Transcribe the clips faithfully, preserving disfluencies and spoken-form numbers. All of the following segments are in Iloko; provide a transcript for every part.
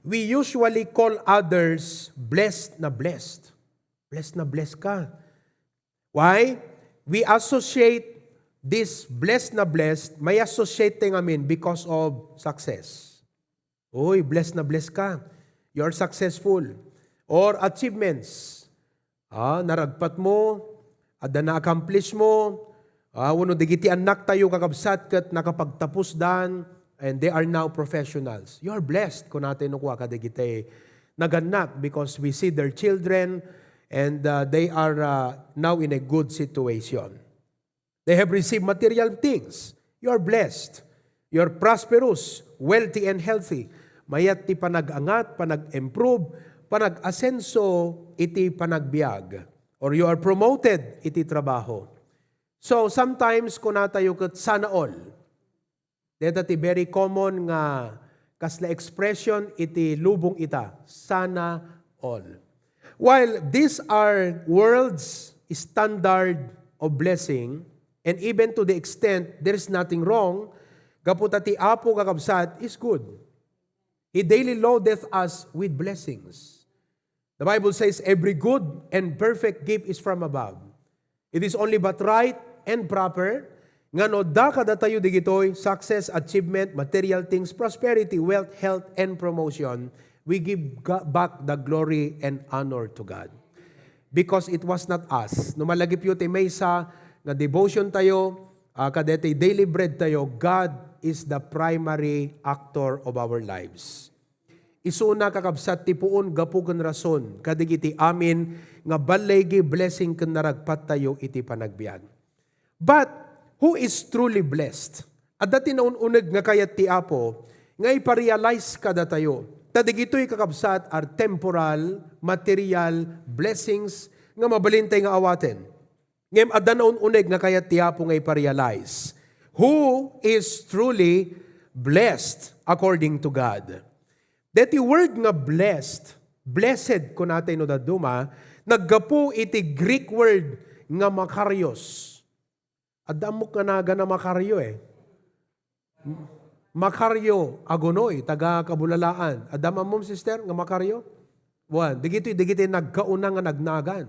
we usually call others blessed na blessed. Blessed na blessed ka. Why? We associate this blessed na blessed, may associate tayo ngamin because of success. Uy, blessed na blessed ka. You are successful. Or achievements. Ah, naragpat mo, adda na-accomplish mo, ah, wenno dagiti annak tayo kakabsat ket nakapagtapusdan, and they are now professionals. You are blessed, kunatay no kua kadagiti nagannak, because we see their children, and, ah, they are, ah, now in a good situation. They have received material things. You are blessed. You are prosperous, wealthy, and healthy. Mayat ti panag-angat, panag-improve, panag-asenso iti panagbiag. Or you are promoted iti trabaho. So, sometimes, kunatayo ket sana all. Deta ti very common nga kasla expression iti lubong ita, sana all. While these are world's standard of blessing, and even to the extent there's nothing wrong, gapu ta ti Apo kakabsat is good. He daily loadeth us with blessings. The Bible says, "Every good and perfect gift is from above." It is only but right and proper nga no adda kadatayo digitoy, success, achievement, material things, prosperity, wealth, health, and promotion, we give ga-, back the glory and honor to God. Because it was not us. No malagipyo ti maysa nga devotion tayo, ah, kadeti daily bread tayo, God is the primary actor of our lives. Isuna, kakabsat, ti puon gapu ken rason kadagiti amin nga balligi, blessing ken naragpattayo iti panagbiag. But who is truly blessed? Adda ti naun-uneg nga kayat ti Apo nga iparealize kadatayo. Ta dagitoy, kakabsat, are temporal, material blessings nga mabalintay nga awaten. Ngem adda naun-uneg nga kayat ti Apo nga iparealize. Who is truly blessed according to God? Deti word nga blessed, blessed kunatay no dadduma, naggapu iti Greek word nga makarios. Adda ammok nga nagan a Macario eh. Macario Agonoy, taga Kabulalaan. Adda ammom, sister, nga Macario? Wen, dagitoy, dagiti nagkauna nga nagnagan.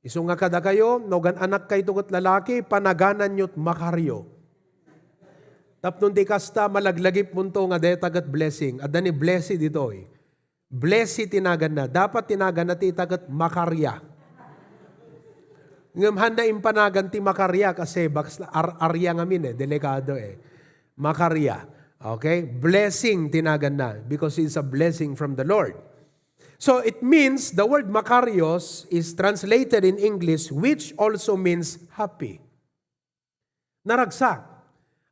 Isu nga kadakayo, no gan-anakkayto ket lalaki, panagananyo't Macario. Tapno ti kasta, malaglagipmonto nga deta ket blessing. Adda ni blessed ditoy. Blessed ti naganna. Dapat ti naganna ti ita ket Macaria. Ngem hanna impanagan ti Macaria kasi baka ar-, aria ngamin eh, delikado eh. Macaria. Okay? Blessing ti naganna because it's a blessing from the Lord. So it means the word makarios is translated in English, which also means happy. Naragsak.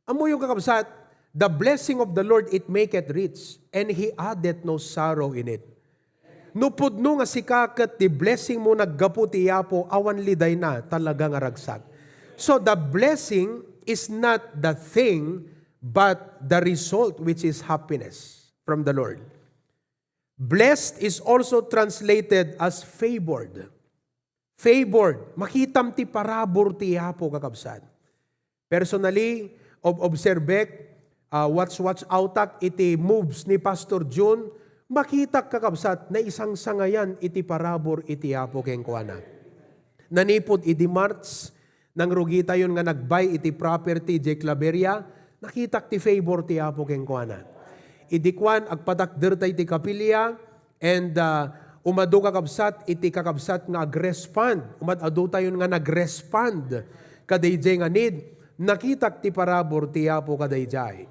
Ammoyo, kakabsat, "The blessing of the Lord, it maketh rich, and he addeth no sorrow in it." No pudno nga sika ket ti blessing mo naggapu ti Apo, awan lidayna, talaga nga ragsak. So the blessing is not the thing, but the result, which is happiness from the Lord. Blessed is also translated as favored. Favored. Makitam ti parabur ti Apo, kakabsat. Personally, ob-, obserbek, ah, watch-watch outak iti moves ni Pastor Jun, makitak, kakabsat, naisangsangayan iti parabur iti Apo kenkuana. Nanipud idi March, nangrugitayon nga nagbay iti property idiay Claveria, nakitak ti favor ti Apo kenkuana. Idi kuan, agpatakderta iti kapilya, and, ah, umadu, kakabsat, iti kakabsat nga agrespond. Umad-adutayon nga nagrespond kadaydiay nga need, nakitak ti parabur ti Apo kadaydiay.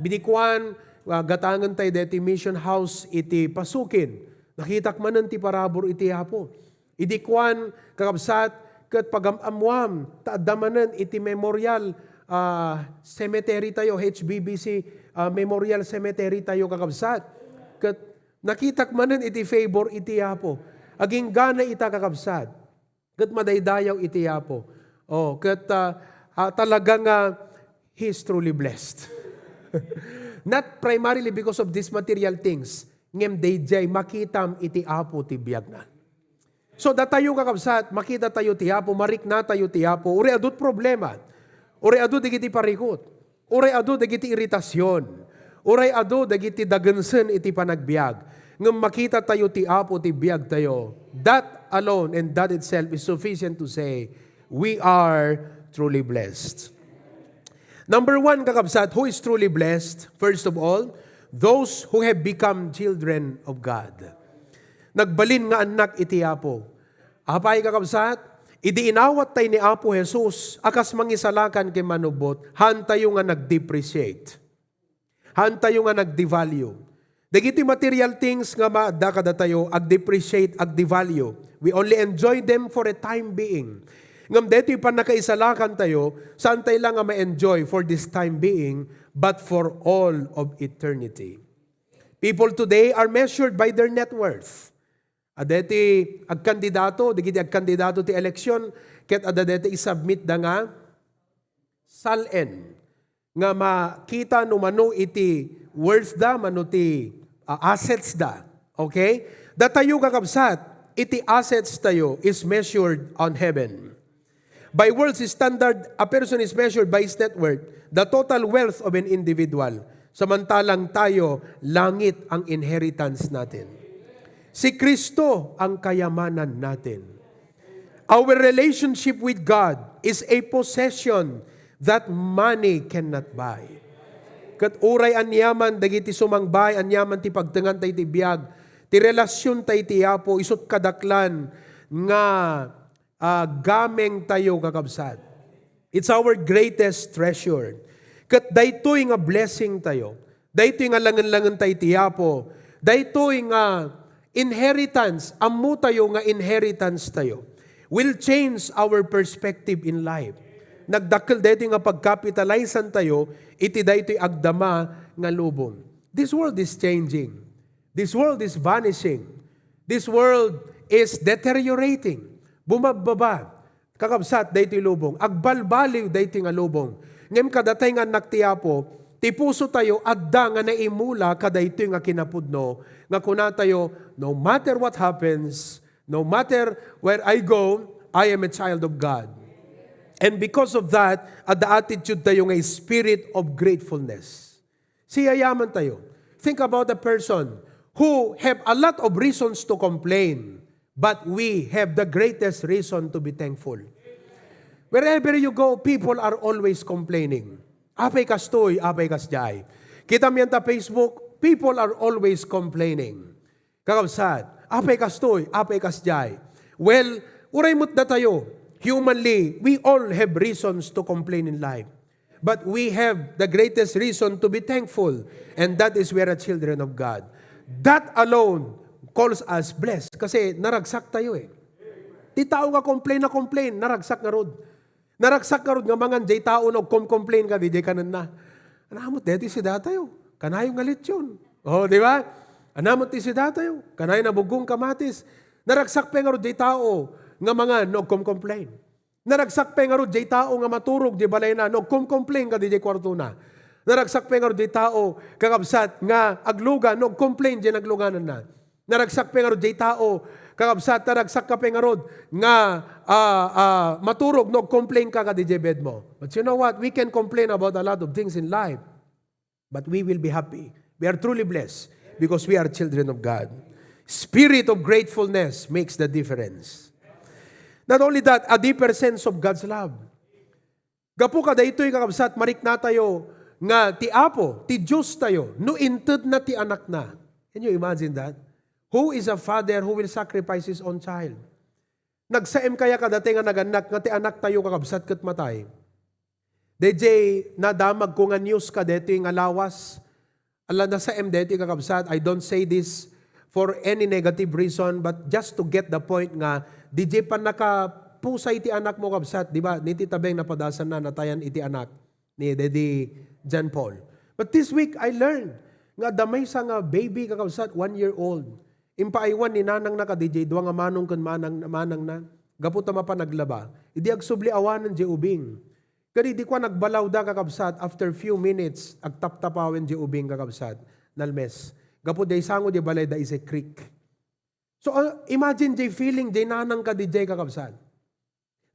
Idi kuan, ah, gatangen tayo deti mission house iti Pasukin, nakitak manen ti parabur iti Apo. Idi kuan, kakabsat, ket pagam-ammuam, ta adda manen iti memorial, ah, cemetery tayo, H B B C, ah, Memorial Cemetery tayo, kakabsat. Ket nakitak manen iti favor iti Apo. Aginggana ita, kakabsat. Ket madaydayaw iti Apo. Oh, ket, ah, ah, talaga nga, he is truly blessed. Not primarily because of these material things, ngem daydiay makitam iti Apo ti biagna. So, datayo, kakabsat, makita tayo ti Apo, marikna tayo ti Apo, uray adu ti problema, uray adu dagiti parikut, uray adu dagiti iritasion, uray adu dagiti dagensen iti panagbiag. ngem makita tayo ti Apo ti biag tayo, that alone and that itself is sufficient to say, "We are truly blessed." Number one, kakabsat, who is truly blessed? First of all, those who have become children of God. Nagbalin nga annak iti Apo. Apay, kakabsat, idi inawat tay ni Apo Jesus a kas mangisalakan ken manubot, haan tayo nga nag-depreciate. Haan tayo nga nag-devalue. Dagiti material things nga maadda kadatayo, ag-depreciate, ag-devalue. We only enjoy them for a time being. Ngem daytoy pannakaisalakan tayo, saan tayo la nga ma-enjoy for this time being, but for all of eternity. People today are measured by their net worth. Adda ti agkandidato, dagiti agkandidato ti eleksyon, ket adda dayta isubmit da nga sal-en nga makita no mano iti worth da, mano ti, ah, assets da. Okay? Datayo, kakabsat, iti assets tayo is measured on heaven. By world's standard, a person is measured by his net worth, the total wealth of an individual. Samantalang tayo, langit ang inheritance natin. Si Kristo ang kayamanan natin. Our relationship with God is a possession that money cannot buy. Ket uray aniaman dagiti sumangbahay, aniaman ti pagtengan tayo iti biag, ti relasyon tayo iti Apo, isut' kadaklan nga, ah, gameng tayo, kakabsat. It's our greatest treasure. Ket daytoy nga blessing tayo, daytoy nga langen-langen tayo iti Apo, daytoy nga inheritance, ammo tayo nga inheritance tayo, will change our perspective in life. Nagdakkel daytoy nga pagkapitalisan tayo iti daytoy agdama nga lubong. This world is changing. This world is vanishing. This world is deteriorating. Bumabbaba. Kakabsat, daytoy lubong. Agbalbaliw daytoy nga lubong. Ngem kadatay nga annak ti Apo, ti puso tayo adda nga naimula kadaytoy nga kinapudno, nga kuna tayo, "No matter what happens, no matter where I go, I am a child of God." And because of that, adda attitude tayo nga spirit of gratefulness. Siyayaman tayo. Think about a person who have a lot of reasons to complain, but we have the greatest reason to be thankful. Wherever you go, people are always complaining. Apay kastoy, apay kasdiay. Kita mi anta Facebook, people are always complaining. Kakabsat, apay kastoy, apay kasdiay. Well, uray met datayo, humanly, we all have reasons to complain in life. But we have the greatest reason to be thankful, and that is we are children of God. That alone calls us blessed. Kasi naragsak tayo eh. Ti tao nga complain na complain, naragsak ngarud. Naragsak ngarud nga mangan jay tao no complain ka, di jay kanenna. Anamot deti si datayo. Kanayo nga lechon. Oh, di ba? Anamot ti si datayo. Kanayo nabuggong kamatis. Naragsak pa ngarud jay tao nga mangan no complain. Naragsak pa ngarud jay tao nga maturog jay balayna no complain ka di jay kwartona. Naragsak pa ngarud jay tao, kakabsat, nga aglugan no complain jay naglugananna. Naragsak pa ngarud jay tao, kakabsat, naragsak ka pa ngarud nga, ah, ah, maturog no complain ka ka di jay bed mo. But you know what? We can complain about a lot of things in life. But we will be happy. We are truly blessed because we are children of God. Spirit of gratefulness makes the difference. Not only that, a deeper sense of God's love. Gapu kadaytoy, kakabsat, marikna tayo nga ti Apo, ti Dios tayo, no inted na ti Anak na. Can you imagine that? Who is a father who will sacrifice his own child? Nagsaem kaya kadati nga nagannak nga ti anak tayo, kakabsat, ket matay? Dayjay nadamag ko nga news kadeti nga lawas. Ala, nasaem deti, kakabsat. I don't say this for any negative reason, but just to get the point nga, dayjay pannakapusay ti anak mo, kabsat, di ba? Niti tabeng napadasan na, natayan iti anak ni Daddy John Paul. But this week, I learned nga adda maysa nga baby, kakabsat, one year old. Impaaywan ni nanangna kadayjay dua nga manong ken manang, manangna. Gapu ta mapan aglaba. Idi agsubli awanen jay ubing. Ket idi kua nagbalawda, kakabsat, after few minutes, agtaptapawen jay ubing, kakabsat, nalmes. Gapu jay sango jay balayda is a creek. So, uh, imagine jay feeling jay nanang kadayjay, kakabsat.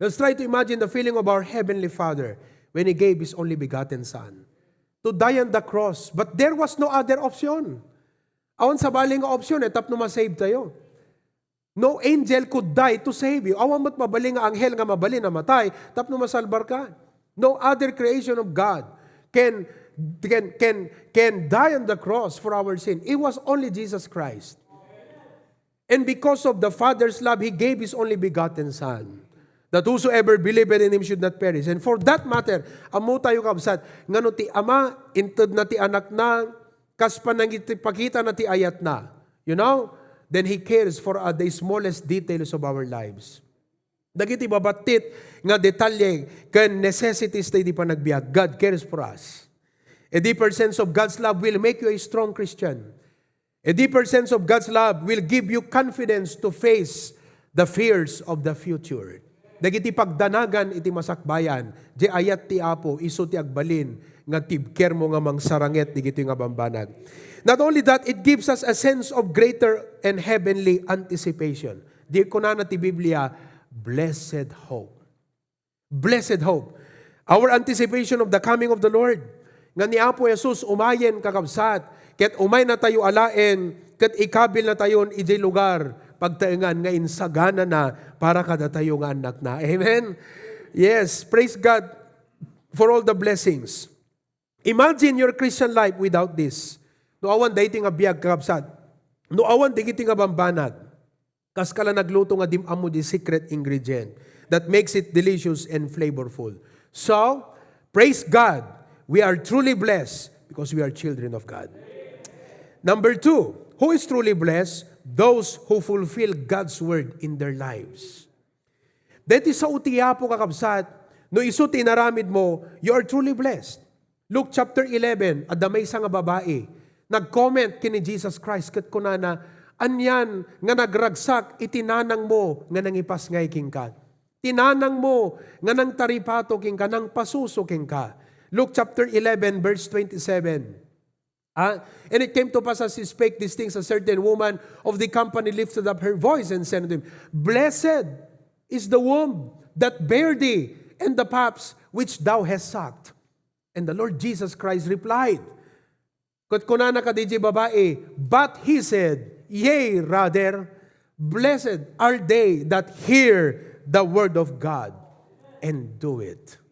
Let's try to imagine the feeling of our Heavenly Father when He gave His only begotten Son to die on the cross. But there was no other option. Awan sabali nga option eh, tapno ma-save tayo. No angel could die to save you. Awan met mabalin nga anghel nga mabalin a matay, tapno masalbar ka. No other creation of God can, can, can, can die on the cross for our sin. It was only Jesus Christ. And because of the Father's love, He gave His only begotten Son, that whosoever believeth in Him should not perish. And for that matter, ammo tayo, kabsat, nga no ti Ama, inted na ti Anak na, kas panangipakita na ti ayat na, you know, then He cares for, uh, the smallest details of our lives. Dagiti babattit nga detalye ken necessities daydi panagbiag, God cares for us. A deeper sense of God's love will make you a strong Christian. A deeper sense of God's love will give you confidence to face the fears of the future. Dagiti pagdanagan iti masakbayan, di ayat ti Apo, isu ti agbalin nga tibkermo nga mangsaranget digitoy nga bambanag. Not only that, it gives us a sense of greater and heavenly anticipation. Di kunana ti Biblia, "Blessed hope." Blessed hope. Our anticipation of the coming of the Lord. Nga ni Apo Jesus umayen, kakabsat, ket umaynatayo alaen, ket ikabilnatayon idiay lugar pagtaengan nga insaganana para kadatayo nga annakna. Amen? Yes, praise God for all the blessings. Imagine your Christian life without this. No awan daytoy nga biag, kakabsat. No awan dagitoy nga bambanag. Kas ka la nagluto nga dim ammo di secret ingredient that makes it delicious and flavorful. So, praise God. We are truly blessed because we are children of God. Number two, who is truly blessed? Those who fulfill God's word in their lives. Deti sa uti Apo, kakabsat, no isu ti inaramid mo, you are truly blessed. Luke chapter eleven, adda maysa nga babai, nag-comment ken ni Jesus Christ ket kunana, "Anian nga nagragsak iti nanangmo nga nangipasngay kenka? Ti nanangmo nga nangtaripato kenka, nangpasuso kenka." Luke chapter eleven, verse twenty-seven. Ah, and it came to pass as he spake these things, a certain woman of the company lifted up her voice and said unto him, "Blessed is the womb that bare thee, and the paps which thou hast sucked." And the Lord Jesus Christ replied, ket kunana kadi diay babai, but he said, "Yea, rather, blessed are they that hear the word of God and do it."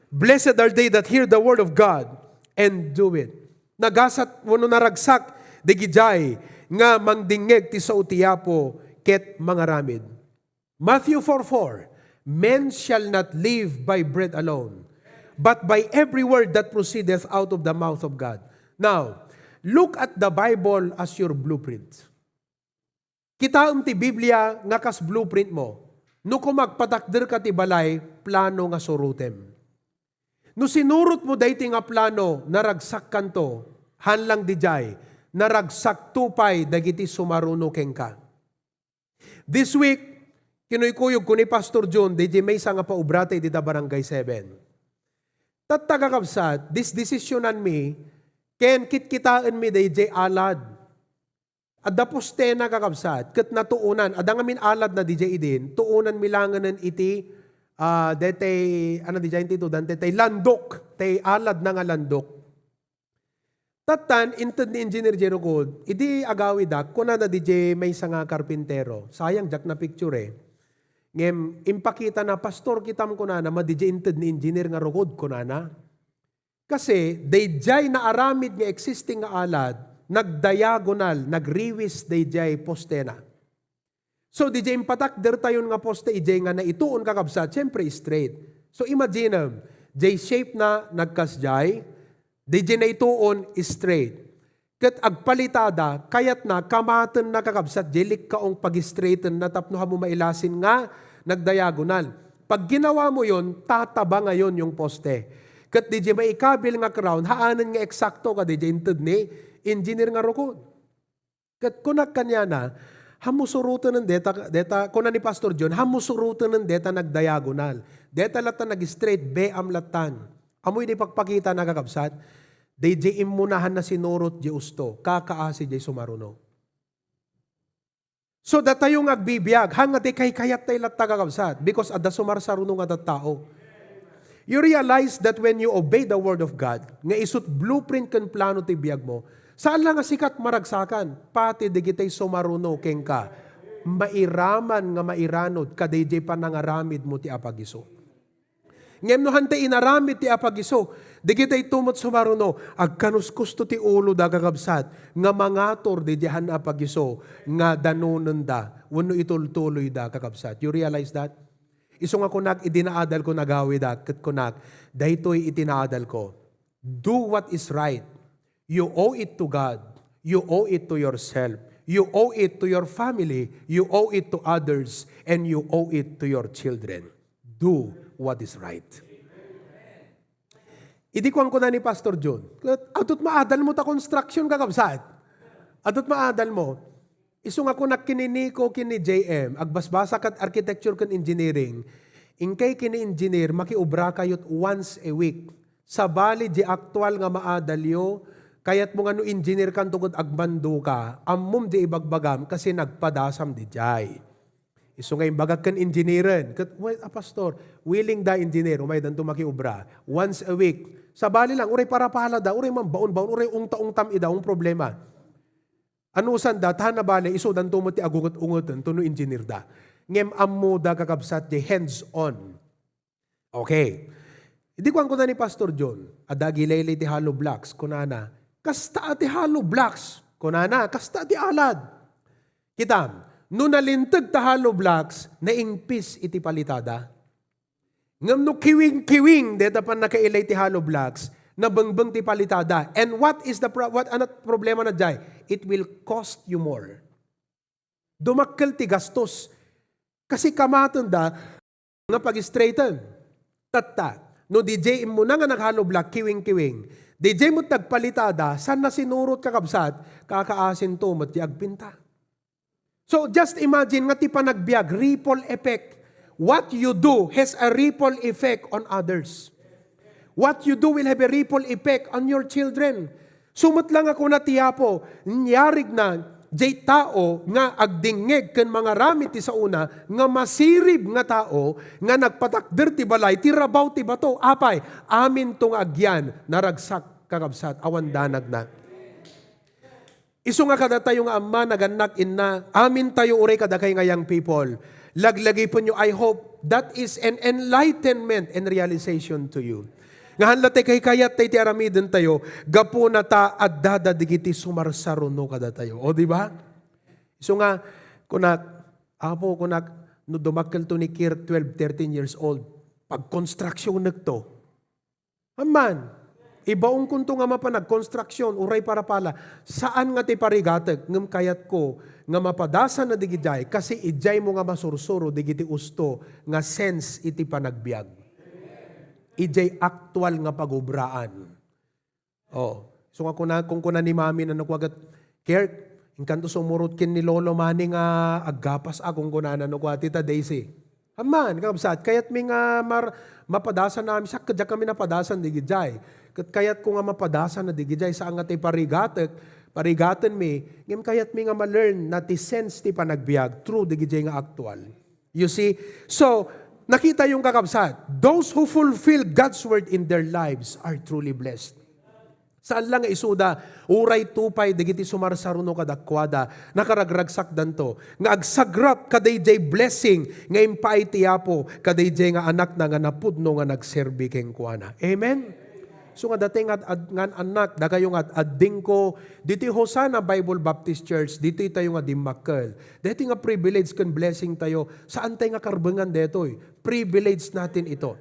Blessed are they that hear the word of God and do it. Nagasat wenno naragsak dagijay nga mangdingngeg ti sao ti Apo ket mangaramid. Matthew four four, "Men shall not live by bread alone, but by every word that proceedeth out of the mouth of God." Now, look at the Bible as your blueprint. Kitaem ti Biblia nga kas blueprint mo. No koma agpatakderka ti balay, plano nga surotem. No sinurot mo daytoy nga plano, naragsakkanto, haan lang didiay, naragsakto pay dagiti sumaruno kenka. This week, kinuykuyogko ni Pastor John, didiay maysa nga paobrata iti da Barangay seven. Tatta, kakabsat, disdesisyonanmi, ken kitkitaenmi daydiay alad. Adda postena, kakabsat, ket natuonan. Adda ngamin aladna didiay idin, tuonanmi langenen iti, ah, detay, ano didiay intitudan, detay landok, tay aladna nga landok. Tattan, inted ni Engineer Jero Gold, idi agawidak, kunana didiay maysa nga karpintero, sayang diak na-picture eh. Ngem, impakitana, "Pastor, kitam," kunana, "madidiay inted ni Engineer nga rukod," kunana. Kasi, daydiay naaramid nga existing nga alad, nagdiagonal, nagriwis daydiay postena. So, didiay impatakdertayon nga poste, idiay nga naituon, kakabsat, siyempre, straight. So, imaginem, diay shape na nagkasdiay, didiay naituon, straight. Ket agpalitada, kayatna, kamatenna, kakabsat, diay likkaong pag-straightenna tapno ammo mailasin nga nagdiagonal. Pag ginawa mo yon, tatabangayon yung poste. Ket didiay maikabil nga crown, haanen nga eksakto kadi diay inted ni engineer nga rukod. Ket kunak kaniana, "Hammo surotenen deta," deta, kuna ni Pastor John, "Hammo surotenen deta nagdiagonal. Deta latta nag-straight, beam lattan." Ammoy di pagpakita na, kakabsat? Daydiay immunahan na sinurot diay usto, kakaasi diay sumaruno. So, datayo nga agbibiag, hanga ti kaykayattay latta, kakabsat, because adda sumarsaruno nga tattao. You realize that when you obey the word of God, nga isut blueprint ken plano ti biag mo, Saan la nga sikat maragsakan, pati digitay sumaruno kenka, mairaman nga mairanod kadaydiay panangaramidmo ti apagiso. Ngem no hantay inaramid ti apagiso, digitay tumot sumaruno, agkanuskusto ti uloda, kakabsat, nga mangatur didiay han apagiso nga danonenda wenno itultuloyda, kakabsat. You realize that? Isu nga kunak, idi naadalko, nagawidak, ket kunak, daytoy iti naadalko. Do what is right. You owe it to God. You owe it to yourself. You owe it to your family. You owe it to others. And you owe it to your children. Do what is right. Idi kuan kuna ni Pastor John, "Adut maadalmo ta construction, kakabsat. Adut maadalmo." Isu nga kunak ken ni Nico ken ni J M, agbasbasa kad architecture ken engineering, inkay ken ni engineer, makiobra kayot once a week. Sabali, di aktual nga maadalyo, kayatmo nga no engineer kanto ket agmando ka, ammom di ibagbagam kasi nagpadasam didiay. Isu nga imbagak ken engineeren, ket, "Well, a pastor, willing da engineer, umay danto makiobra. Once a week." Sabali lang, uray parapala da, uray mambaon-baon, uray ungta-ungtam ida, ung problema. Anusanda, ta nabali, isudanto met ti agunget-ungeten, ta no engineer da. Ngem ammo da, kakabsat, di hands-on. Okay. Idi kuan kuna ni Pastor John, adda agilaylay ti hollow blocks, kunana, "Kasta a ti hollow blocks," kunana, "kasta a ti alad." Kitam, no nalinteg ta hollow blocks, naingpis iti palitada. Ngem no kiwing-kiwing deta pannakailay ti hollow blocks, nabengbeng ti palitada. And what is the pro-, what, ano problema na jay? It will cost you more. Dumakkel ti gastos. Kasi kamatenda nga pag-straighten. Tatta, no didiay immuna nga nag-hollow block, kiwing-kiwing. Didiay met nagpalitada, saan na sinurot, kakabsat, kakaasinto met ti agpinta. So, just imagine nga ti panagbiag, ripple effect. What you do has a ripple effect on others. What you do will have a ripple effect on your children. Sumet la nga kuna ti Apo, niyarigna jay tao nga agdingngeg ken mangaramid ti saona nga masirib nga tao nga nagpatakder ti balay ti rabaw ti bato. Apay, aminto nga agyan, naragsak, kakabsat, awan danagna. Isu nga kadatayo nga amma, nagannak, inna, amintayo uray kadakay nga young people. Laglagipenyo, I hope that is an enlightenment and realization to you. Nga han la tay kaykayat tay ti aramidentayo, gapuna ta addada digiti sumarsaruno kadatayo. O, di ba? Isu nga, kunak, "Apo," kunak, "no dumakkelto ni Kirk, twelve, thirteen years old, pagkonstruksionekto." Amman, ibaonkonto nga mapan agkonstruksyon, uray parapala. Saan nga ti parigatek, ngem kayatko nga mapadasan na digidiay, kasi idiaymo nga masursuro digiti usto nga sense iti panagbiag. Idiay aktual nga pagobraan. Oh, so nga kuna, kunkuna ni Mami, nano kua ket, "Kirk, inkanto sumurot ken ni Lolo Manny nga aggapas a," kunkunana, no kua, Tita Daisy. Amman, kakabsat, kayatmi nga mar-, mapadasan amin, siak, diak kami napadasan digidiay. Ket kayatko nga mapadasan na digidiay, saan nga ti parigatek, parigatenmi, ngem kayatmi nga ma-learn na ti sense ti panagbiag through digidiay nga aktual. You see? So, nakitayo, kakabsat, those who fulfill God's word in their lives are truly blessed. Saan la nga isuda, uray tupay dagiti sumarsaruno kadakuada, nakaragragsakdanto, nga agsagrap kadaydiay blessing nga impaay ti Apo kadaydiay nga anakna nga napudno nga nagserbi kenkuana. Amen? So nga datay nga ad-, ad-, nga annak, dakayo nga ad-, addingko, ditoy Hosanna Bible Baptist Church, ditoy tayo nga dimmakkel. Ditoy nga privilege ken blessing tayo, saan tayo nga karbengan detoy. Privilege natin ito.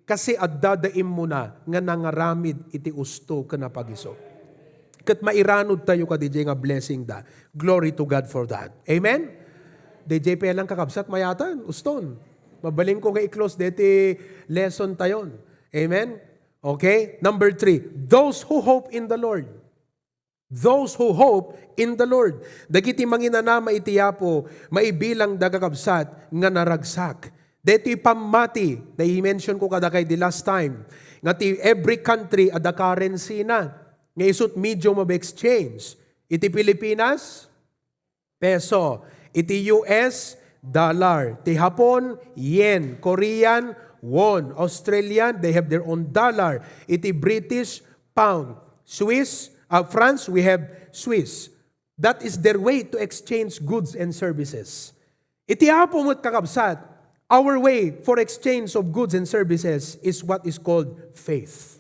Kasi adda da immuna nga nangaramid iti usto ken apagiso. Ket mairanod tayo kadidiay nga blessing da. Glory to God for that. Amen? Didiay pay lang, kakabsat, mayatan, uston. Mabalinko nga i-close deti lesson tayon. Amen? Okay? Number three, those who hope in the Lord. Those who hope in the Lord. Dagiti manginanama iti Apo, maibilang da, kakabsat, nga naragsak. Daytoy pammati, na-mention ko kadakay the last time, nga ti every country adda currency na, nga isut medium of exchange. Iti Pilipinas, peso. Iti U S, dollar. Ti Japon, yen. Korean, won. Australian, they have their own dollar. Iti British, pound. Swiss, uh, France, we have Swiss. That is their way to exchange goods and services. Iti Apo met, kakabsat, our way for exchange of goods and services is what is called faith.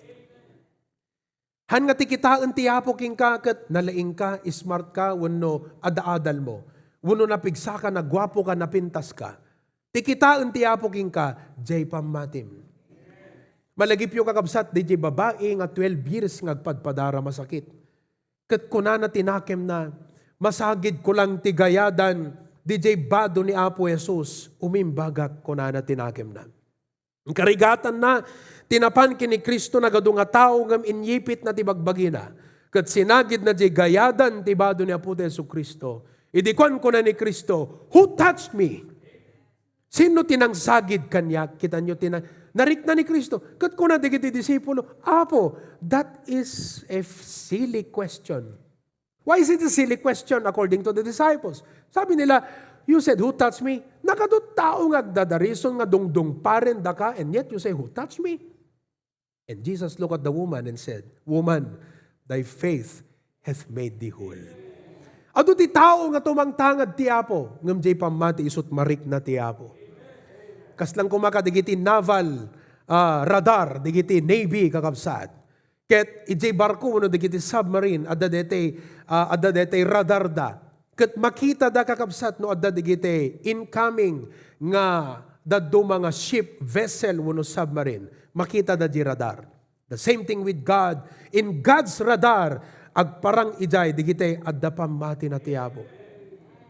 Han nga ti kitaen ti Apo kenka ket nalaingka, smart ka, wenno ada-adal mo, wenno napigsaka, naguapo ka, napintas ka. Ti kitaen ti Apo kenka, jay pammatim. Malagipyo, kakabsat, didiay babai nga twelve years nga agpadpadara masakit. Ket kunana ti nakemna, "Masagidko lang ti gayadan didiay bado ni Apo Jesus, umimbagak," kunana ti nakemna. Karigatanna, ti napan ken ni Cristo nagadu nga tao ngem inyipitna ti bagbagina, ket sinagidna diay gayadan ti bado ni Apo ti Jesu-Cristo. Idi kuan, kuna ni Cristo, "Who touched me?" Sino ti nangsagid kaniak? Kitanyo ti na-, narikna ni Cristo. Ket kuna dagiti disipulo, "Apo, that is a silly question." Why is it a silly question according to the disciples? Sabi nila, "You said, 'Who touched me?' Nagadu tao nga agdadarison nga dungdungparen daka, and yet you say, 'Who touched me?'" And Jesus looked at the woman and said, "Woman, thy faith hath made thee whole." Adu ti tao nga tumangtangad ti Apo, ngem jay pammati isut' marikna ti Apo. Kasla koma kadagiti naval, ah, radar, dagiti navy, kakabsat. Ket idiay barko wenno dagiti submarine, adda daytay, ah, adda daytay radar da. Ket makita da, kakabsat, no adda dagiti incoming nga dadduma nga ship, vessel, wenno submarine. Makita da di radar. The same thing with God. In God's radar, agparang idiay dagiti adda pammatina ti Apo.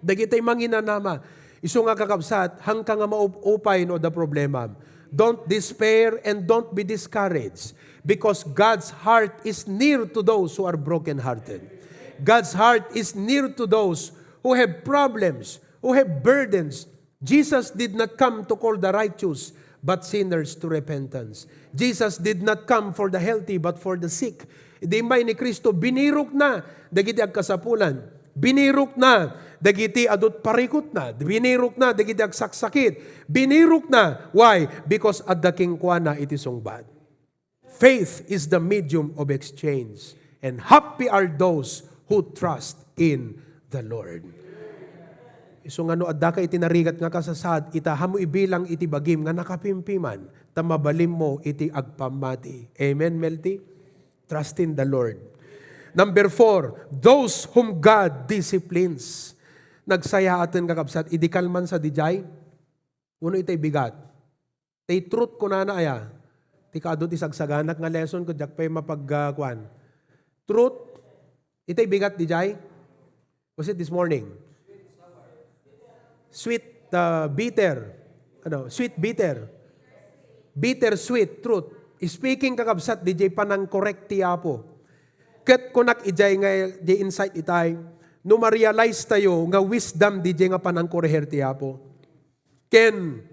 Dagiti manginanama, isu nga, kakabsat, hanka nga maup-upay no adda problema. Don't despair and don't be discouraged, because God's heart is near to those who are brokenhearted. God's heart is near to those who have problems, who have burdens. Jesus did not come to call the righteous, but sinners to repentance. Jesus did not come for the healthy, but for the sick. Idi immay ni Cristo, binirokna dagiti agkasapulan. Binirokna dagiti adut parikutna. Binirokna dagiti agsaksakit. Binirokna. Why? Because adda kenkuana iti sungbat. Faith is the medium of exchange, and happy are those who trust in the Lord. Isu nga no addaka iti narigat nga kasasaad, ita, ammo ibilang iti bagim nga nakapimpiman, ta mabalinmo iti agpammati. Amen, Melty? Trust in the Lord. Number four, those whom God disciplines. Nagsayaaten, kakabsat, idi kalman sadiay, wenno itay bigat. Tay truth kunana aya. Ti kaadu ti sagsaganak nga lesson ket diak pay mapag-, ah, kuan. Truth, itay bigat didiay? Was it this morning? Sweet, ah, bitter. Ano, sweet, bitter. Bitter, sweet, truth. Speaking, kakabsat, didiay panangkorek ti Apo. Ket kunak idiay nga, di insight itay, no ma-realize tayo nga wisdom didiay nga panangkoreher ti Apo. Ken,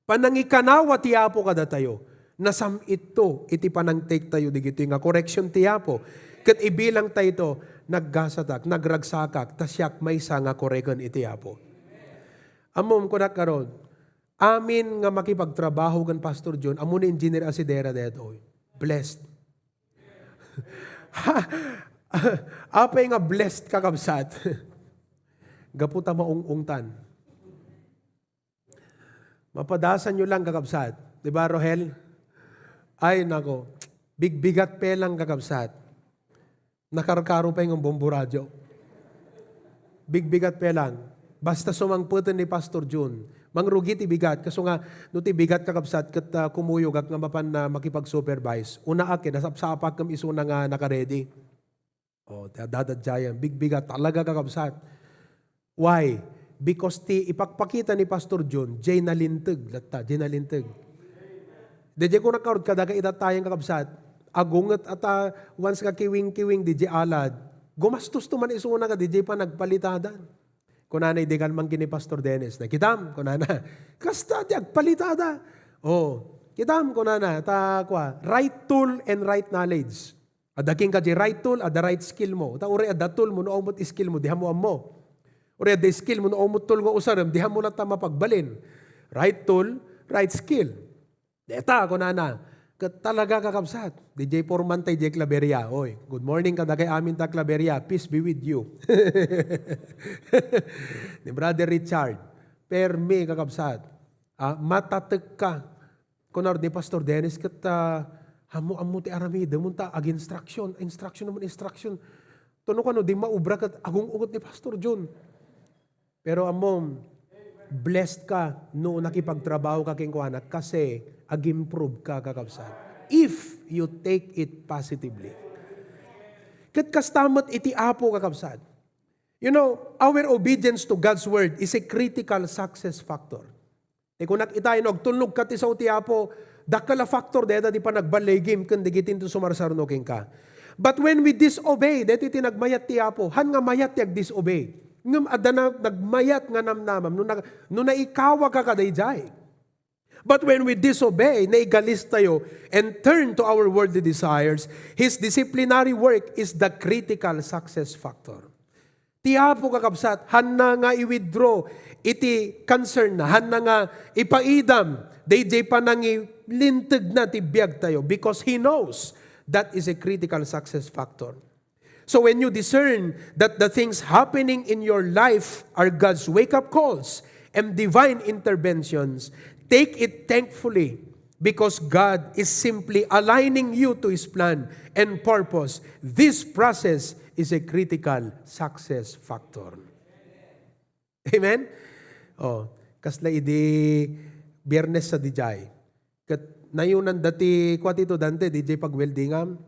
panangikanawa ti Apo kadatayo. Nasam-itto iti panangtake tayo digitoy nga correction ti Apo. Ket ibilang tayo ito, naggasatak, nagragsakak, ta siak maysa nga koreken iti Apo. Ammom, kunak karon, amin nga makipagtrabaho ken Pastor John, ammo ni Engineer Asidera detoy. Blessed. Apay nga blessed, kakabsat? Gapu ta maung-ungtan. Mapadasanyo lang, kakabsat. Di ba, Rohel? Ay, nako. Bigbigat pay lang, kakabsat. Nakarkaro pay nga bomboradyo. Bigbigat pay lang. Basta sumangpeten ni Pastor Jun. Mangrugi ti bigat. Kaso nga, no ti bigat, kakabsat, ket, ah, kumuyogak nga mapan na makipag-supervise. Unaak, eh, nasapsapak ngem isuna nga nakaredy. Oh, ta-, dadadjayan. Bigbigat talaga, kakabsat. Why? Because ti ipakpakita ni Pastor John, jay nalinteg, latta, jay nalinteg. Dayjay ko nakarod kadaka ita tayan, kakabsat. Agunget ata once nga kiwing-kiwing, dayjay alad. Gumastos to man isuna nga, dayjay pa nagpalitada. Kunana, idi kalman ken ni Pastor Dennis, "Nakitam," kunana. "Kasta ti agpalitada." Oh, "Kitam," kunana, ta kua, right tool and right knowledge. Adda kenka di right tool, adda right skill mo. Ta uray adda tool mo, no awan met skill mo, di mo ammo. Uray adda skill mo, no awan met tool nga usarem, di mo latta mapagbalin. Right tool, right skill. Deta, kunana, Ket talaga, kakabsat, D J Foreman tay D J Claveria. Oy, good morning kadagay amin ta Claveria. Peace be with you. Ni Brother Richard, permi, kakabsat. Ah, matatek ka. Kunar ni Pastor Dennis, ket, ah, ammo, ammo ti aramidem, ta ag-instruction, instruction naman, instruction. Tuno kano, di maubra ket agung-ungot ni Pastor John. Pero ammom, blessed ka no nakipagtrabaho ka kenkuana kasi ag-improve ka, kakabsat. If you take it positively. Ket kasta met iti Apo, kakabsat. You know, our obedience to God's word is a critical success factor. Ti kunak ita, no agtulnog ka ti sao ti Apo, dakkel a factor dayta ti panagballigim ken dagiti inton sumarsarno kenka. But when we disobey, daytoy ti nagmayat ti Apo, han nga mayat ti agdisobey. Ngem adda na nagmayat nga namnamam no, na, no naikawa ka kadaydiay. But when we disobey, naigalis tayo and turn to our worldly desires, His disciplinary work is the critical success factor. Ti Apo, kakabsat, hanna nga i-withdraw iti concern na, hanna nga ipaidam daydiay panangilintegna ti biag tayo because He knows that is a critical success factor. So when you discern that the things happening in your life are God's wake-up calls and divine interventions, take it thankfully because God is simply aligning you to His plan and purpose. This process is a critical success factor. Amen? Oh, kasla idi Biyernes sa dijay. Ket nayunan dati, kua ti tudante, dijay pagweldingam.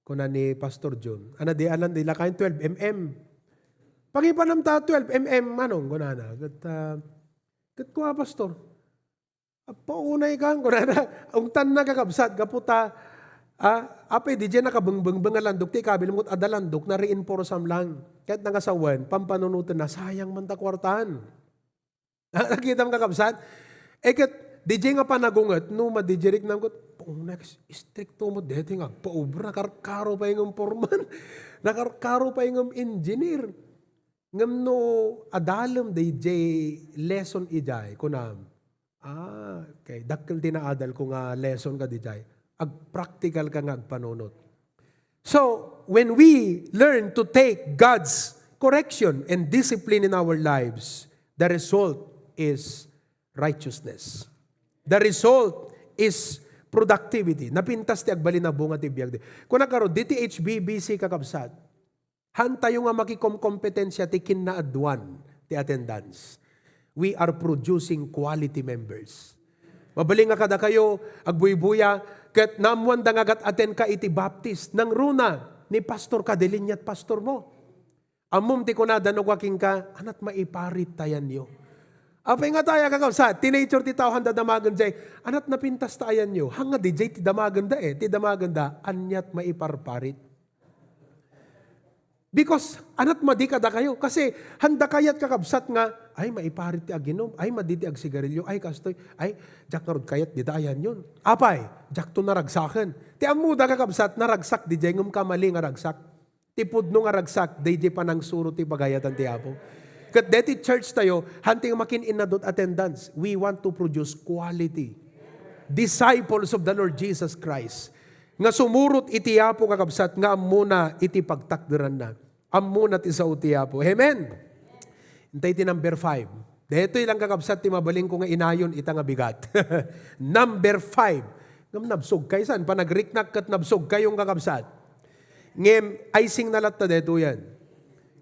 Kuna ni Pastor John, "Ana, di alan, di lakayen twelve M M." "Pangipanam ta twelve M M, manong?" kunana. Ket, ah, ket kua, Pastor, "Agpaunay kan," kunana. Ungtanna, kakabsat, gapu ta, ah, apay, dijay nakabengbengbeng a landok ti ikabilem, ket adda landok, na-reinforceam lang. Ket nangasawen, pampanunoten na, sayang man ta kuartaan. Nakitam, kakabsat? Eh, ket, dijay nga panagunget, no, madidirik na, ket, "Pung, next, istrikto mo, deti nga agpaubra, nakarkaro pay ngem foreman, nakarkaro pay ngem engineer." Ngem no adalem dayjay lesson idiay, kunam, "Ah, okay, dakkel ti naadal ko nga lesson kadidiay." Agpraktikal ka nga agpanunot. So, when we learn to take God's correction and discipline in our lives, the result is righteousness. The result is productivity. Napintas ti agbalin a bunga ti biag. Kuna karo, D T H B B C, kakabsat, hantayo nga makikomkompetensia ti kinnaaduan ti attendance. We are producing quality members. Mabalin nga kadakayo, agbuybuya, ket naammoanda nga agat-attend ka iti baptis. Nangruna ni pastor ka, di linyat pastor mo. Ammom ti kunada no kua kenka, "Anat maiparit ti ayanyo." Apay nga taya, kakabsat, ti nature ti tao, han dadamagen jay, "Anat napintas ti ayanyo." Hanga di jay ti damagenda, eh. Ti damagenda, "Aniat maiparparit." Because, anat madi kadakayo. Kasi, handa kayat, kakabsat, nga, "Ay, maiparit ti aginom. Ay, madi ti agsigarilyo. Ay, kastoy. Ay, diak ngarud kayat dita ayanyon. Apay, diakto naragsaken." Ti ammoda, kakabsat, naragsak di jay, ngem kamali nga ragsak. Ti pudno nga ragsak, daydi panangsuro ti pagayatan ti Apo. Ket deti church tayo, hanti nga makin-inadut attendance. We want to produce quality disciples of the Lord Jesus Christ nga sumurot iti Apo, kakabsat, nga ammona iti pagtakderanna. Ammona ti sao ti Apo. Amen? Intay ti number five. Daytoy lang, kakabsat, ti mabalin ko nga inayon ita nga bigat. Number five. Ngem nabsog kay san? Panagriknak ket nabsog kayon, kakabsat. Ngem icing na latta daytoyen.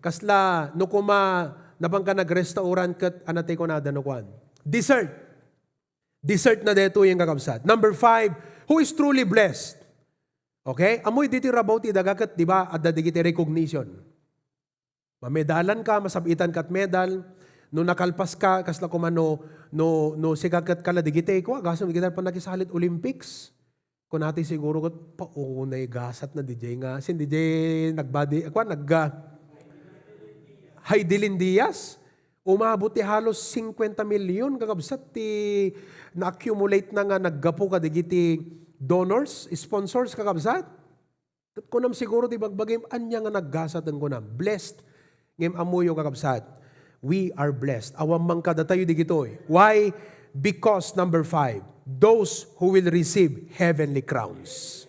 Kasla, no kuma, napan ka nagrestauran ket anatay kunada no kuan. Dessert. Dessert na daytoyen, kakabsat. Number five, who is truly blessed? Okay? Ammoy ditoy rabaw ti daga ket, di ba, adda dagiti recognition. Mamedalan ka, masab-itan ka at medal. No nakalpas ka, kasla kuma no, no, no sika ket kala dagiti, kua, gasem dagiti pannakisalit Olympics. Kunati siguro ket, "Paunay gasat na D J nga." Sin D J nagbadi, kua, nag, ah, Heidelin Diaz. Umabot ti halos cincuenta million, kakabsat, ti na-accumulate na nga naggapu kadagiti donors, sponsors, kakabsat. Ket kunam siguro ti bagbagim, ania nga naggasat, kunam, blessed. Ngem ammoyo, kakabsat, we are blessed. Awan man kadatayo digitoy. Why? Because, number five, those who will receive heavenly crowns.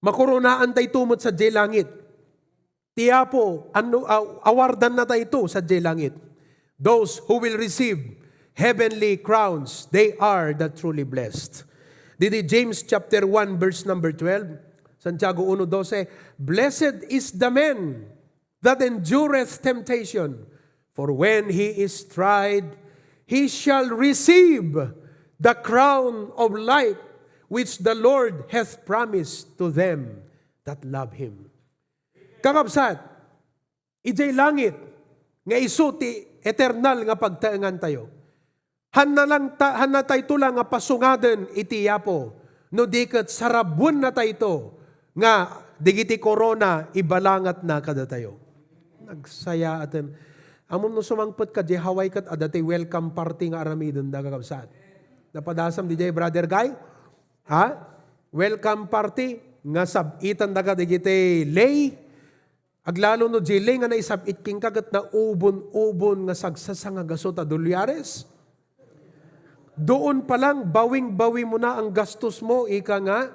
Makoronaan tayo met sadiay langit. Ti Apo, ano, aw-, awardan na tayo sadiay langit. Those who will receive heavenly crowns, they are the truly blessed. Didi James chapter one, verse number twelve, Santiago uno doce, "Blessed is the man that endureth temptation, for when he is tried, he shall receive the crown of life which the Lord hath promised to them that love him." Kakabsat, idiay langit nga isu ti eternal nga pagtaengan tayo. Hanna lang ta, hanna tayo la nga pasungaden iti Apo, no di ket sarabuenna tayo nga digiti korona ibalangatna kadatayo. Nagsayaaten. Ammom no sumangpet ka diay Hawaii ket adda ti welcome party nga aramidenda, kakabsat. Napadasam diay, Brother Guy? Ha? Welcome party nga sab-itan daga digiti lay. Aglalo no diay lay nga naisab-it kenka ket naubon-ubon nga sagsasangagaso ta dolyares. Doon pa lang, bawing-bawi mo na ang gastos mo, ika nga.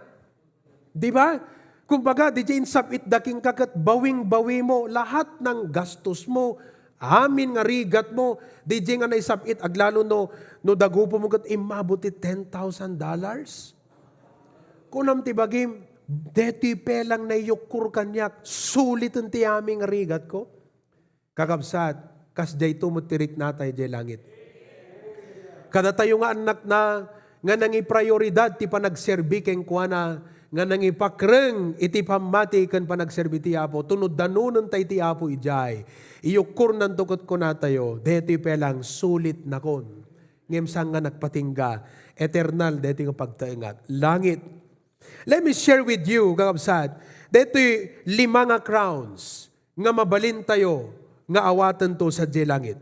Di ba? Kumbaga, diay insab-itda kenka ket bawing-bawi mo lahat ng gastos mo, amin nga rigat mo, diay nga naisab-it, aglalo no, no dagupo mo ket immabot ti ten thousand dollars. Kunam ti bagim, detoy pay lang naiyukkor kaniak, suliten ti amin nga rigatko. Kakabsat, kasdiay met ti riknatayo idiay langit. Kadatayo nga annakna, nga nangiprioridad ti panagserbi kenkuana, nga nangipakreng iti pammati ken panagserbi ti Apo, tunod danonenta iti Apo idiay. Iyukkornanto ket kunatayo, detoy pay lang sulitnakon. Ngem saan nga nagpatingga, eternal daytoy nga pagtaengat. Langit. Let me share with you, kakabsat, daytoy lima nga crowns nga mabalintayo nga awatento sadiay langit.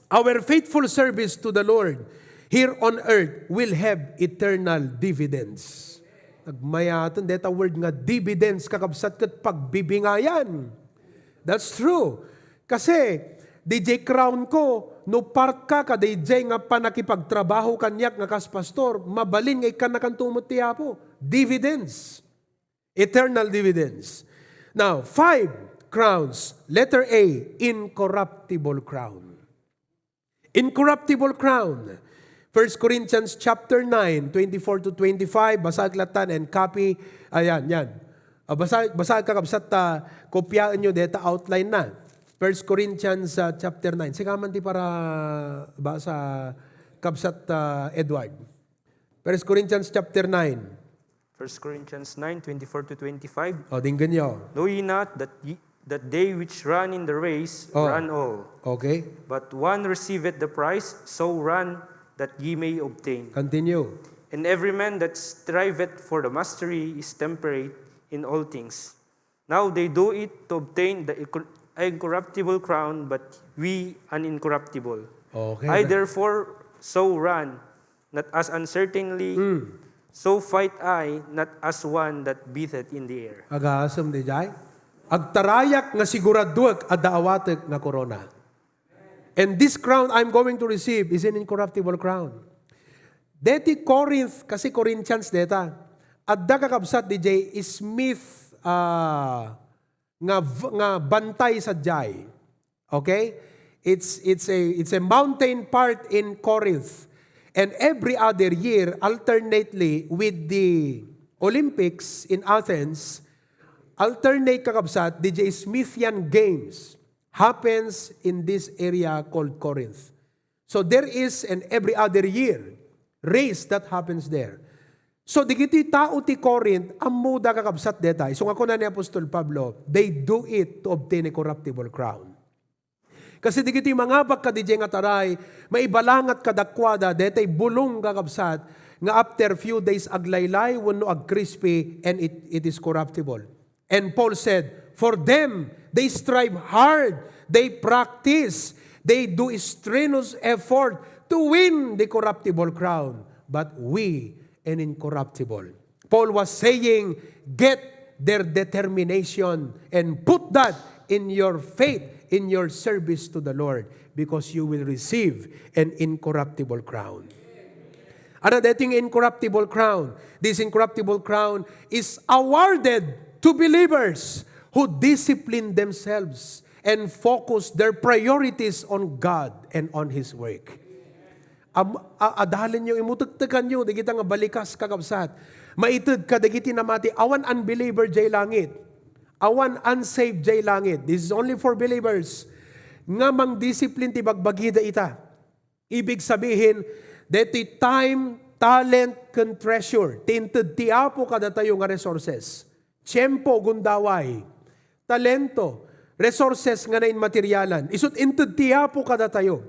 Our faithful service to the Lord here on earth will have eternal dividends. Nagmayaten dayta word nga dividends, kakabsat, ket pagbibingayan. That's true. Kasi, diay crown ko, no part ka kadaydiay nga pannakipagtrabaho kaniak nga kas pastor, mabalin nga ikkannakanto met ti Apo. Dividends. Eternal dividends. Now, five crowns. Letter A, incorruptible crown. Incorruptible crown. First Corinthians chapter nine, twenty-four to twenty-five. Basaek lattan and copy. Ayan, yan. Ah, basa, basa, kakabsat, ta, kopyaenyo dayta outline na. First Corinthians, ah, chapter nine. Sika man ti para basa, kabsat, ah, Edward. First Corinthians chapter nine. First Corinthians nine twenty-four to twenty-five. O, denggenyo. Know ye not that ye, that they which run in the race Oh. run all, Okay. but one receiveth the prize? So run that ye may obtain. Continue. And every man that striveth for the mastery is temperate in all things. Now they do it to obtain the incor-, incorruptible crown, but we an incorruptible. Okay. I therefore so run, not as uncertainly, Mm. so fight I, not as one that beateth in the air. Agasem diay. Agtarayak nga siguraduek a daawatek nga korona. And this crown I'm going to receive is an incorruptible crown. Deti Corinth, kasi Corinthians deta. Adda, kakabsat, diay Smith, ah, nga v-, nga bantay sadiay. Okay? It's, it's a, it's a mountain part in Corinth. And every other year, alternately with the Olympics in Athens, alternate, kakabsat, diay Smithian Games happens in this area called Corinth. So there is an every other year race that happens there. So digiti tao ti Corinth, ammoda, kakabsat, deta. Isu nga kuna ni Apostol Pablo, they do it to obtain a corruptible crown. Kasi digiti mangabak kadiay nga taray, maibalangat kadakuada, detay bulong, kakabsat, nga after few days aglaylay wenno agkrispi, and it, it is corruptible. And Paul said, "For them, they strive hard, they practice, they do strenuous effort to win the corruptible crown, but we an incorruptible." Paul was saying, "Get their determination and put that in your faith, in your service to the Lord, because you will receive an incorruptible crown." Ano daytoy nga incorruptible crown? This incorruptible crown is awarded to believers who discipline themselves and focus their priorities on God and on His work. Am-, a-, adalenyo, imutektekanyo, dagita nga balikas, kakabsat. Maited kadagiti namati, awan unbeliever jay langit. Awan unsaved jay langit. This is only for believers. Nga mangdisiplin ti bagbagida ita. Ibig sabihin, deti time, talent, ken treasure. Ti inted ti Apo kadatayo nga resources. Tiempo, gundaway, talento, resources nga nainmaterialan. Isut inted ti Apo kadatayo.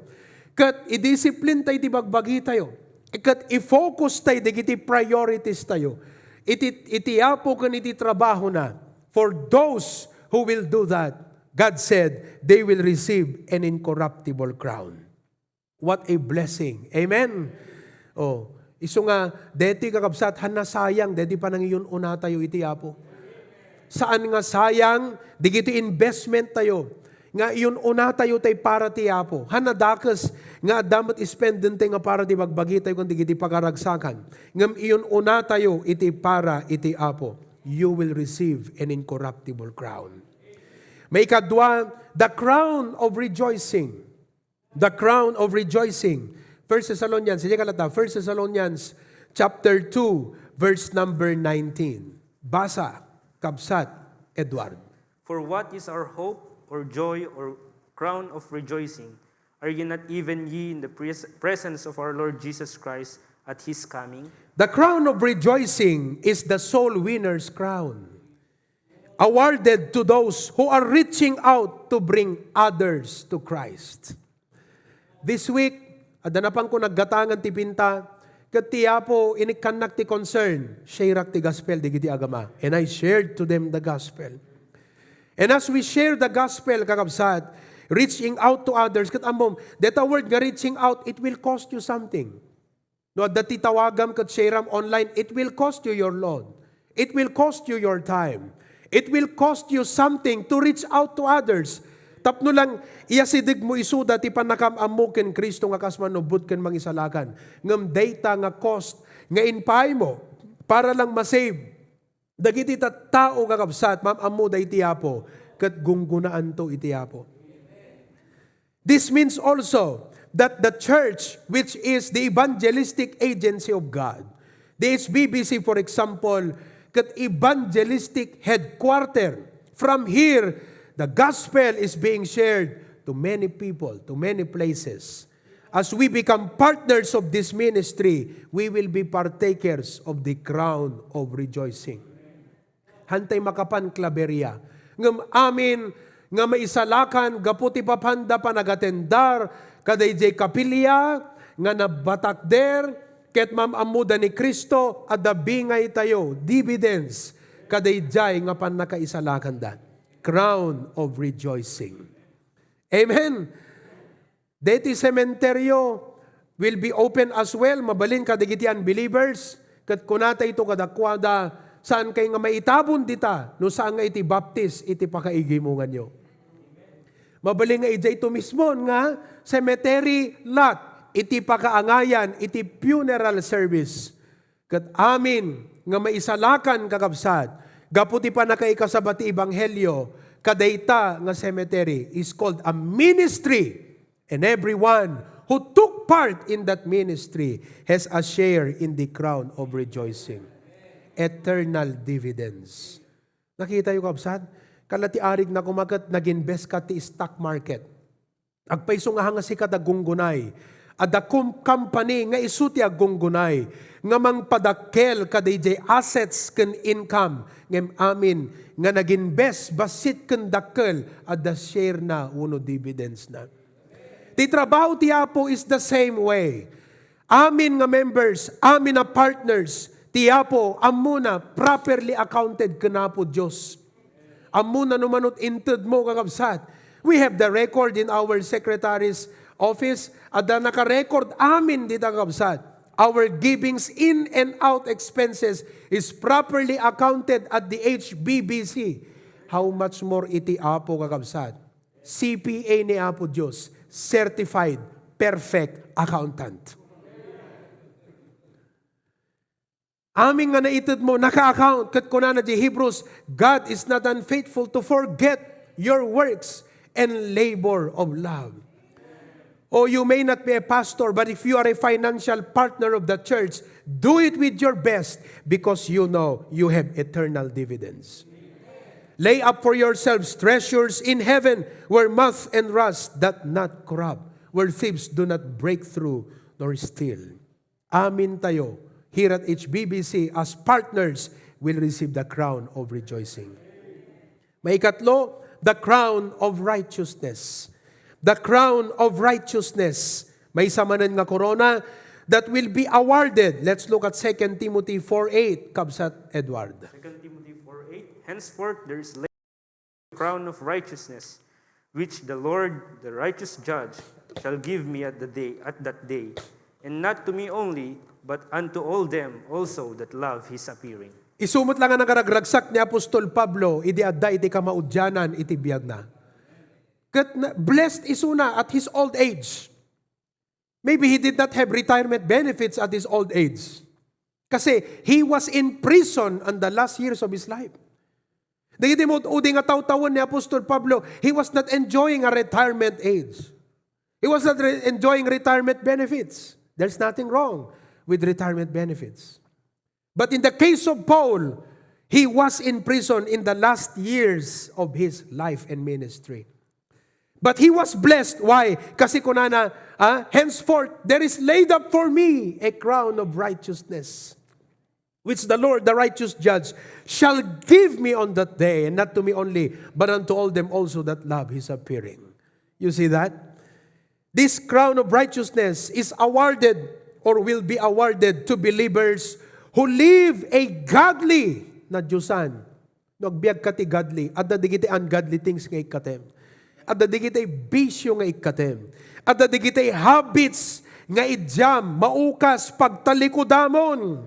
Ket idisiplin tay ti bagbagitayo. Ket i-focus tay dagiti priorities tayo. Iti, iti Apo ken iti trabahona. For those who will do that, God said, they will receive an incorruptible crown. What a blessing. Amen. Oh, isu nga, deti kakabsat, han nasayang, deti panangiyun-una tayo iti Apo. Saan nga sayang, digiti investment tayo, nga iyun-una tayo tay para ti Apo. Han nadakes, nga adda met spenden tay nga para ti bagbagi tayo, kun digiti pagaragsakan. Ngem iyun-una tayo iti para iti Apo. You will receive an incorruptible crown. Maikadua, the crown of rejoicing. The crown of rejoicing. First Thessalonians, sige ka lata, First Thessalonians chapter two, verse number nineteen. Basa, kabsat, Edward. For what is our hope, or joy, or crown of rejoicing? Are ye not even ye in the pres- presence of our Lord Jesus Christ at his coming? The crown of rejoicing is the soul winner's crown, awarded to those who are reaching out to bring others to Christ. This week, adda napanko naggatangan ti pinta, ket ti Apo inikkannak ti concern, shareak ti gospel digiti agama. And I shared to them the gospel. And as we share the gospel, kakabsat, reaching out to others, ket ammom, deta word nga reaching out, it will cost you something. No adda ti tawagam ket shaream online, it will cost you your load. It will cost you your time. It will cost you something to reach out to others. Tapno lang iyasideg mo isuda ti pannakaam-ammo ken Cristo nga kas manubbot ken mangisalakan. Ngem dayta nga cost nga impaay mo para lang masave dagiti tattao nga kabsat, maam-ammoda iti Apo, ket gunggunaanto iti Apo. This means also that the church, which is the evangelistic agency of God, the H B B C, for example, ket evangelistic headquarter. From here, the gospel is being shared to many people, to many places. As we become partners of this ministry, we will be partakers of the crown of rejoicing. Hantay makapan Claveria. Ngem amin nga maisalakan gapu ti papanda panagatendar kadaydiay kapilya nga nabatakder ket maam-ammoda ni Cristo a dabingay tayo, dividends, kadaydiay nga pannakaisalakanda. Crown of rejoicing. Amen. Deti sementeryo will be open as well, mabalin kadagiti unbelievers, ket kunatayto kadakuada, saan kay nga maitabon dita, no saan nga iti baptis iti pakaigimonganyo. Mabalin nga idiay to mismon nga cemetery lot iti pakaangayan iti funeral service. Ket amin nga maisalakan, kakabsat, gapu ti pannakaikasaba ti ebanghelio, kadayta nga cemetery is called a ministry. And everyone who took part in that ministry has a share in the crown of rejoicing. Eternal dividends. Nakitayo, kabsat? Kala ti arigna koma ket nag-invest ka ti stock market. Agpayso nga hanga sika da gunggunay. Adda com-, company nga isu ti aggunggunay nga mangpadakkel kadaydiay assets ken income ngem amin nga nag-invest bassit ken dakkel adda share na wenno dividends na. Ti trabaho ti Apo is the same way. Amin nga members, amin a partners, ti Apo, ammona, properly accounted ken Apo Dios. Ammona no manut inted mo, kakabsat. We have the record in our secretary's office. Adda naka-record amin dita, kakabsat. Our givings in and out expenses is properly accounted at the H B B C. How much more iti Apo, kakabsat? C P A ni Apo Dios, certified, perfect accountant. Amin nga naitedmo, naka-account, ket kunana di Hebrews, "God is not unfaithful to forget your works and labor of love." Oh, you may not be a pastor, but if you are a financial partner of the church, do it with your best because you know you have eternal dividends. Lay up for yourselves treasures in heaven where moth and rust doth not corrupt, where thieves do not break through nor steal. Amin tayo, here at H B B C, as partners, will receive the crown of rejoicing. Maikatlo, the crown of righteousness. The crown of righteousness. Maysa manen nga korona that will be awarded. Let's look at Second Timothy four eight, Kabsat Edward. Second Timothy four eight, "Henceforth there is laid a crown of righteousness, which the Lord, the righteous judge, shall give me at the day, at that day, and not to me only, but unto all them also that love his appearing." Isu met la nga nangaragragsak ni Apostol Pablo idi adda iti kamaudianan iti biagna. Ket na, blessed isuna at his old age. Maybe he did not have retirement benefits at his old age. Kasi he was in prison on the last years of his life. Dagiti mo-, udi nga tawtawen ni Apostol Pablo, he was not enjoying a retirement age. He was not re-, enjoying retirement benefits. There's nothing wrong with retirement benefits. But in the case of Paul, he was in prison in the last years of his life and ministry. But he was blessed. Why? Kasi kunana, ah, "Henceforth, there is laid up for me a crown of righteousness, which the Lord, the righteous judge, shall give me on that day, and not to me only, but unto all them also that love his appearing." You see that? This crown of righteousness is awarded or will be awarded to believers who live a godly, na Diosan. No, agbiag ka ti godly, adda digiti ungodly things nga ikkatem. Adda digiti bisyo nga ikkatem. Adda digiti habits nga idiam, maukas, pagtalikudamon.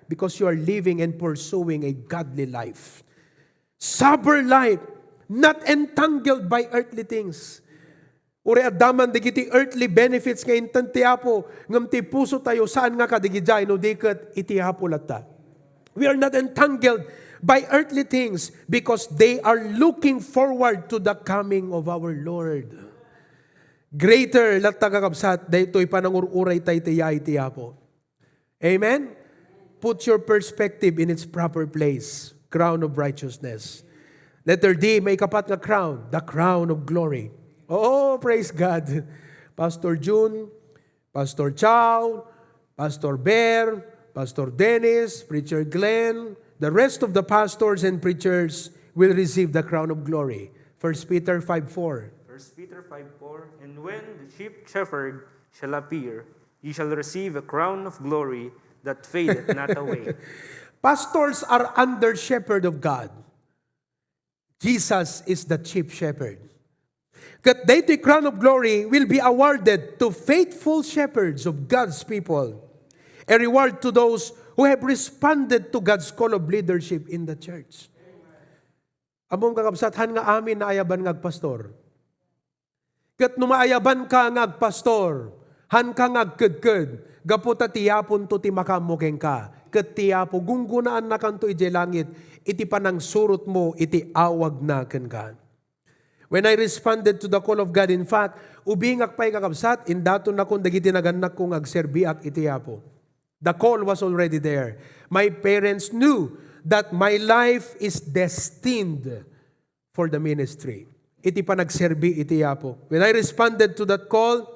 Because you are living and pursuing a godly life. Sober life, not entangled by earthly things. Uray adda man dagiti earthly benefits nga inted ti Apo, ngem ti puso tayo saan nga kadagidiay no di ket iti Apo latta. We are not entangled by earthly things because they are looking forward to the coming of our Lord. Greater latta, kakabsat, daytoy panangur-uray tayo iti Apo. Amen? Put your perspective in its proper place. Crown of righteousness. Letter D, maikapat nga crown, the crown of glory. Oh, praise God. Pastor Jun, Pastor Chow, Pastor Bear, Pastor Dennis, Preacher Glenn, the rest of the pastors and preachers will receive the crown of glory. First Peter five four. First Peter five four, "And when the chief shepherd shall appear, ye shall receive a crown of glory that fadeth not away." Pastors are under shepherd of God. Jesus is the chief shepherd. Ket daytoy crown of glory will be awarded to faithful shepherds of God's people, a reward to those who have responded to God's call of leadership in the church. Ammom, kakabsat, han nga amin naayaban nga agpastor. Ket no maayaban ka nga agpastor, han ka nga agkedked, gapu ta ti Aponto ti makaammo kenka, ket ti Apo gunggonaannakanto idiay langit iti panangsurotmo iti awagna kenka. When I responded to the call of God, in fact, ubingak pay, kakabsat, indatonnakon dagiti nagannakko nga agserbiak iti Apo. The call was already there. My parents knew that my life is destined for the ministry. Iti panagserbi iti Apo. When I responded to that call,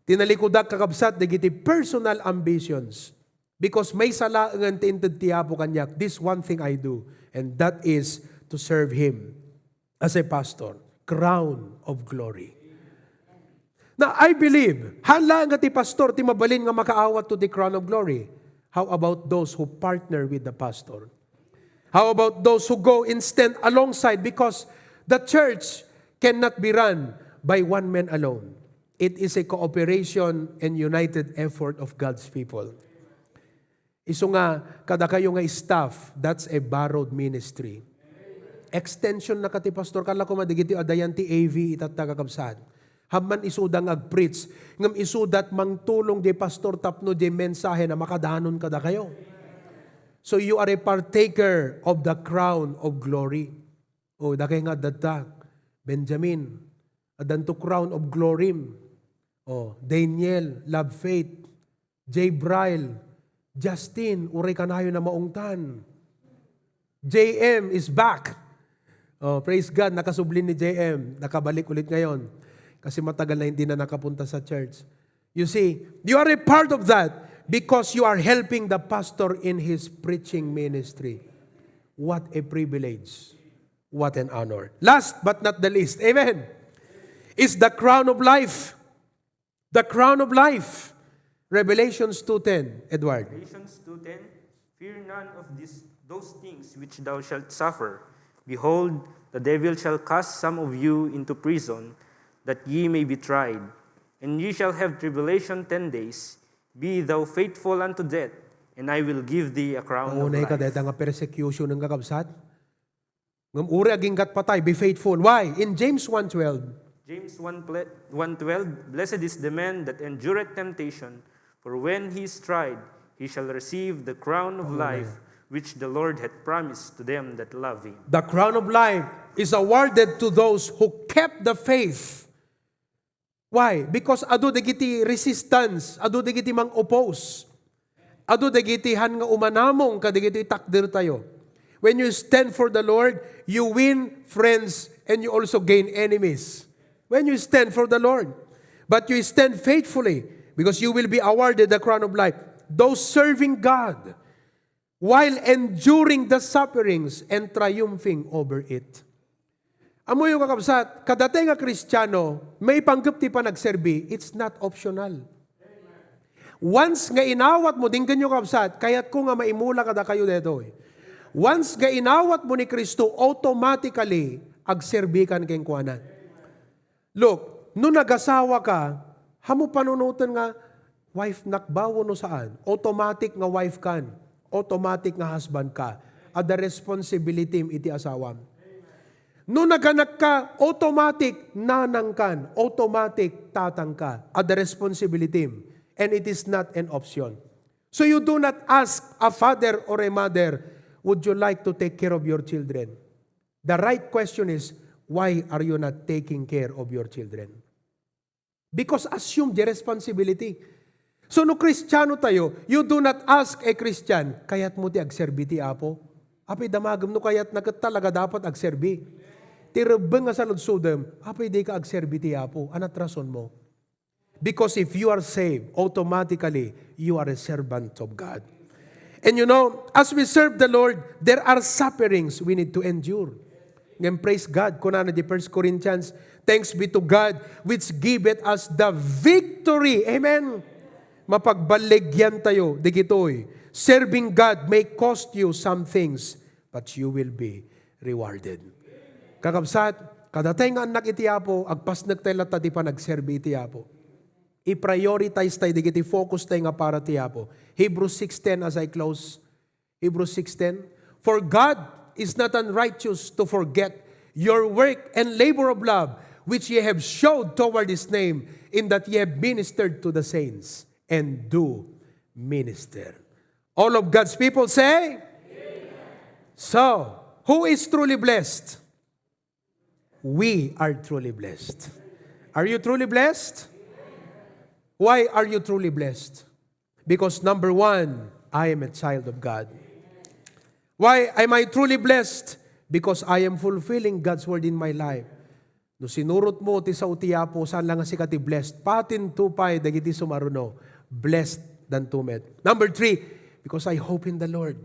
tinalikudak, kakabsat, dagiti personal ambitions. Because maysa laengen ti inted ti Apo kaniak, this one thing I do, and that is to serve Him as a pastor. Crown of glory. Now, I believe, han laeng nga ti pastor ti mabalin nga makaawat to the crown of glory. How about those who partner with the pastor? How about those who go and stand alongside? Because the church cannot be run by one man alone. It is a cooperation and united effort of God's people. Isu nga, kadakayo nga staff, that's a borrowed ministry. Extension na kati, Pastor, kala ko madigiti adayan ti A V itatta, kakabsat. Hamman isuda nga agpreach, ngem isudat mangtulong di pastor tapno di mensahe na makadanon kadakayo. So you are a partaker of the crown of glory. O, dakay nga adda, Benjamin, addanto crown of glory. O, Daniel, Love Faith, Jay Bryle, Justin, uray kanayon a maungtan. J M is back. Oh, praise God, nakasubli ni J M. Nakabalik ulit ngayon. Kasi matagal na hindi na nakapunta sa church. You see, you are a part of that because you are helping the pastor in his preaching ministry. What a privilege. What an honor. Last but not the least, amen, is the crown of life. The crown of life. Revelations two ten, Edward. Galatians two ten, "Fear none of these, those things which thou shalt suffer. Behold, the devil shall cast some of you into prison, that ye may be tried. And ye shall have tribulation ten days. Be thou faithful unto death, and I will give thee a crown of Pangunay ka life." dayta nga persecution ng kakabsat. Ngem uri aginggat patay, be faithful. Why? In James one twelve, James one ple- one twelve, "Blessed is the man that endureth temptation, for when he is tried, he shall receive the crown of life which the Lord hath promised to them that love him." The crown of life is awarded to those who kept the faith. Why? Because adu dagiti resistance, adu dagiti mang-oppose, adu dagiti han nga umanamong kadagiti takder tayo. When you stand for the Lord, you win friends and you also gain enemies. When you stand for the Lord, but you stand faithfully because you will be awarded the crown of life. Those serving God while enduring the sufferings and triumphing over it. Ammoyo, kakabsat, kadatay nga Kristiano, maipanggep ti panagserbi, it's not optional. Once nga inawat mo, denggenyo, kakabsat, kayatko nga maimula kadakayo daytoy. Once nga inawat mo ni Kristo, automatically, agserbikan kenkuana. Look, no nagasawa ka, hamo panunoten nga wife nak ba wenno saan? Automatic nga wife kan, automatic nga husband ka. Adda responsibility iti asawam. No naganak ka, automatic nanang kan, automatic tatang ka. Adda responsibility, and it is not an option. So you do not ask a father or a mother, "Would you like to take care of your children?" The right question is, why are you not taking care of your children? Because assume the responsibility. So no Kristiano tayo, you do not ask a Christian, "Kayat mo ti agserbi ti Apo?" Apay damagem no kayat na ket talaga dapat agserbi. Ti rebbeng nga saludsodem, "Apay di ka agserbi ti Apo?" Anat rason mo? Because if you are saved, automatically, you are a servant of God. And you know, as we serve the Lord, there are sufferings we need to endure. Ngem praise God, kunana di First Corinthians, "Thanks be to God, which giveth us the victory." Amen. Mapagballigyan tayo, digitoy. Serving God may cost you some things, but you will be rewarded. Kakabsat, kadatay nga annak iti Apo, agpasnek tayo latta ti panagserbi iti Apo. I-prioritize tayo digiti focus tayo nga para ti Apo. Hebrews six ten, as I close. Hebrews six ten, "For God is not unrighteous to forget your work and labor of love, which ye have showed toward his name, in that ye have ministered to the saints and do minister." All of God's people say, "So, who is truly blessed?" We are truly blessed. Are you truly blessed? Why are you truly blessed? Because number one, I am a child of God. Why am I truly blessed? Because I am fulfilling God's word in my life. No sinurot mo ti sao ti Apo, saan lang nga sika ti blessed. Patinto pay dagiti sumaruno, blessed danto met. Number three, because I hope in the Lord.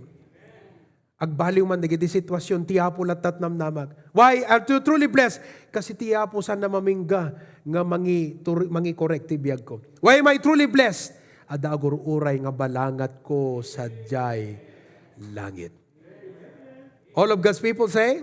Agbaliw man dagiti sitwasyon, ti Apo lattat namnamak. Why are you truly blessed? Kasi ti Apo saan na mamingga nga mangi-, tur-, mangi-correct ti biagko. Why am I truly blessed? Adda agur-uray nga balangatko sadiay langit. All of God's people say,